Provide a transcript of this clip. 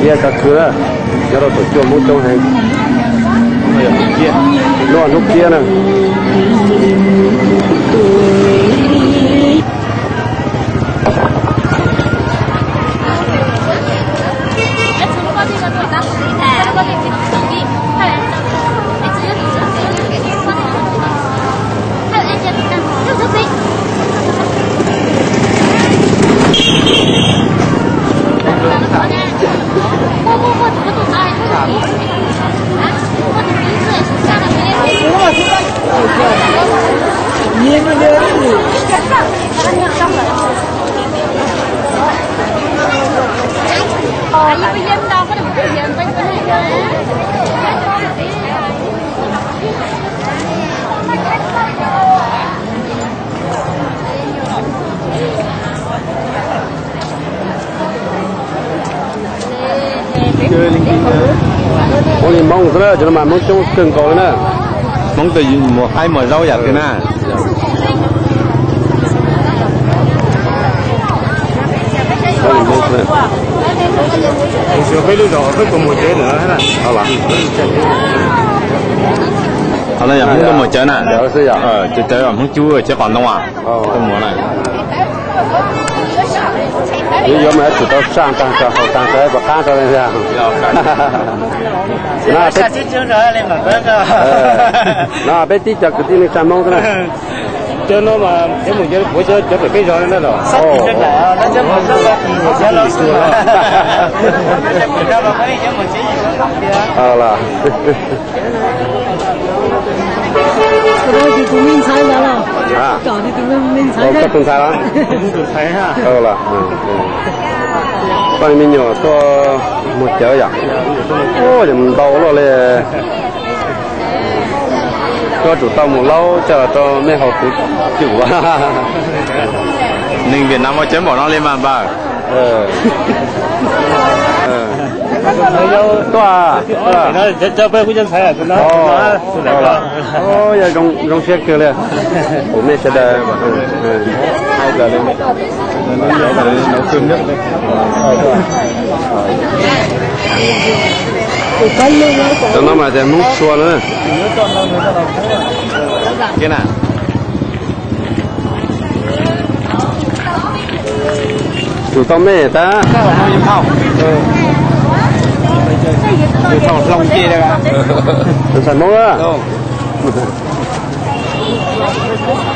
Cia kab kwv na, nyob rau tom cuaj Hmoob coob heev. Luaj hnub kiab na. Hmoob li Hmoob xwb na, cov no mas Hmoob coob kawg nkaus li na. Hmoob tus mus haib muas zaub yam twg na. Qhov no yog Hmoob tuaj muas cawv na. Cawv, Hmoob cub cawv qos ntoo. Yuav mas yuav tsum tau saj taag tso, haus taag tso, puas qaab tso li ntag. No peb tib co kwv tij neej tsa Hmoob xwb na. Cov no mas cov mus cov puav cov cov pem peb zog na los. Koj tus ntxhais los? Koj me nyuam tuaj muag cawv yom? Ua ntau luaj li. Koj tsum tau mus laub coj los rau mej haus kuv cum. Neeg Vietnam muag cawv npaum no li mas npawg. Tuaj, yog zoo siab kawg li. Kuv mej sawv daws. Cov no mas tias Hmoob Sua na. Tsum tau mej tab. Ntxhais Hmoob a.